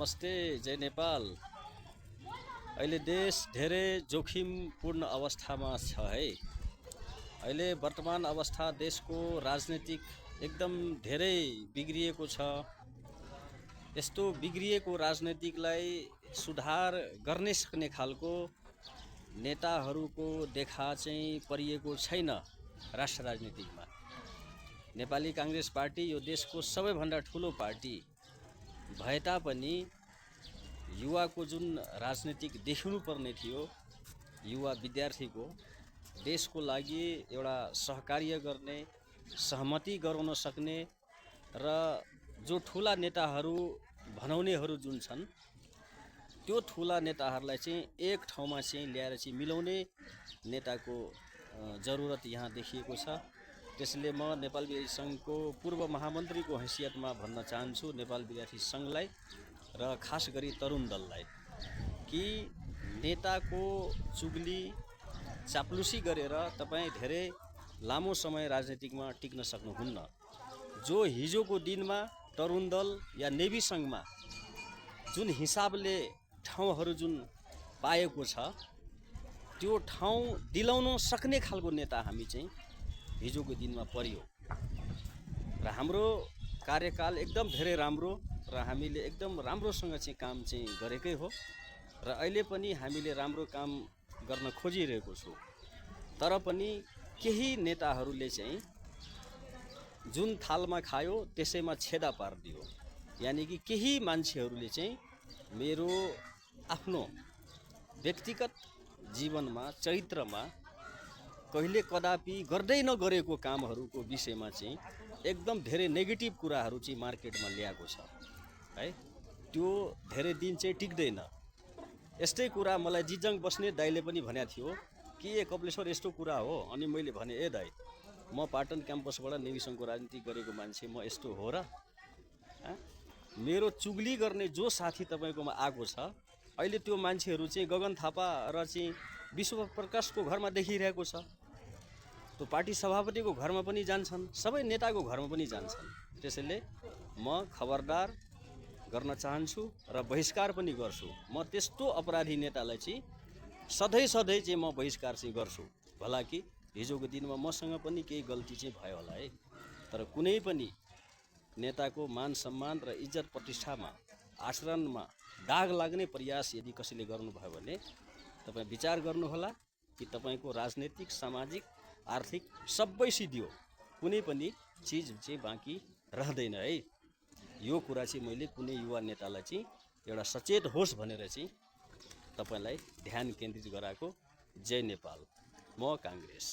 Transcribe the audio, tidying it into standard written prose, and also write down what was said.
नमस्ते, जय नेपाल। अहिले देश धेरै जोखिमपूर्ण अवस्थामा छ है। अहिले वर्तमान अवस्था देशको राजनीतिक एकदम धेरै बिग्रिएको छ। यस्तो बिग्रिएको राजनीतिकलाई सुधार गर्ने सक्ने खालको नेताहरूको देखा चाहिँ परिएको छैन राष्ट्र राजनीतिमा। नेपाली कांग्रेस पार्टी यो देशको सबैभन्दा ठुलो पार्टी भए तापनि युवाको जुन राजनीतिक देखिनुपर्ने थियो, युवा विद्यार्थीको देशको लागि एउटा सहकार्य गर्ने, सहमति गराउन सक्ने र जो ठुला नेताहरू भनाउनेहरू जुन छन् त्यो ठुला नेताहरूलाई चाहिँ एक ठाउँमा चाहिँ ल्याएर चाहिँ मिलाउने नेताको जरुरत यहाँ देखिएको छ। त्यसले म नेपाल विद्यार्थी संघको पूर्व महामन्त्रीको हैसियतमा भन्न चाहन्छु नेपाल विद्यार्थी संघलाई र खास गरी तरुण दललाई कि नेताको चुगली चाप्लुसी गरेर तपाईँ धेरै लामो समय राजनीतिकमा टिक्न सक्नुहुन्न। जो हिजोको दिनमा तरुण दल या नेवी संघमा जुन हिसाबले ठाउँहरू जुन पाएको छ त्यो ठाउँ दिलाउन सक्ने खालको नेता हामी चाहिँ हिजोको दिनमा पर्यो र हाम्रो कार्यकाल एकदम धेरै राम्रो र हामीले एकदम राम्रोसँग चाहिँ काम चाहिँ गरेकै हो र अहिले पनि हामीले राम्रो काम गर्न खोजिरहेको छौँ। तर पनि केही नेताहरूले चाहिँ जुन थालमा खायो त्यसैमा छेदा पारिदियो। यानी कि केही मान्छेहरूले चाहिँ मेरो आफ्नो व्यक्तिगत जीवनमा चरित्रमा कहिले कदापि गर्दै नगरेको कामहरूको विषयमा चाहिँ एकदम धेरै नेगेटिभ कुराहरू चाहिँ मार्केटमा ल्याएको छ है। त्यो धेरै दिन चाहिँ टिक्दैन। यस्तै कुरा मलाई जिजङ बस्ने दाइले पनि भनेको थियो कि ए कपिलेश्वर यस्तो कुरा हो। अनि मैले भने ए दाइ, म पाटन क्याम्पसबाट नेवी सङ्घको राजनीति गरेको मान्छे, म यस्तो हो र? मेरो चुगली गर्ने जो साथी तपाईँकोमा आएको छ अहिले त्यो मान्छेहरू चाहिँ गगन थापा र चाहिँ विश्व प्रकाशको घरमा देखिरहेको छ। त्यो पार्टी सभापतिको घरमा पनि जान्छन्, सबै नेताको घरमा पनि जान्छन्। त्यसैले म खबरदार गर्न चाहन्छु र बहिष्कार पनि गर्छु। म त्यस्तो अपराधी नेतालाई चाहिँ सधैँ चाहिँ म बहिष्कार चाहिँ गर्छु। भला कि हिजोको दिनमा मसँग पनि केही गल्ती चाहिँ भयो होला है, तर कुनै पनि नेताको मान सम्मान र इज्जत प्रतिष्ठामा आचरणमा दाग लाग्ने प्रयास यदि कसैले गर्नुभयो भने तपाईँ विचार गर्नुहोला कि तपाईँको राजनीतिक, सामाजिक, आर्थिक सबै सिद्धियो, कुनै पनि चिज चाहिँ बाँकी रहँदैन है। यो कुरा चाहिँ मैले कुनै युवा नेतालाई चाहिँ एउटा सचेत होस् भनेर चाहिँ तपाईँलाई ध्यान केन्द्रित गराएको। जय नेपाल, म काङ्ग्रेस।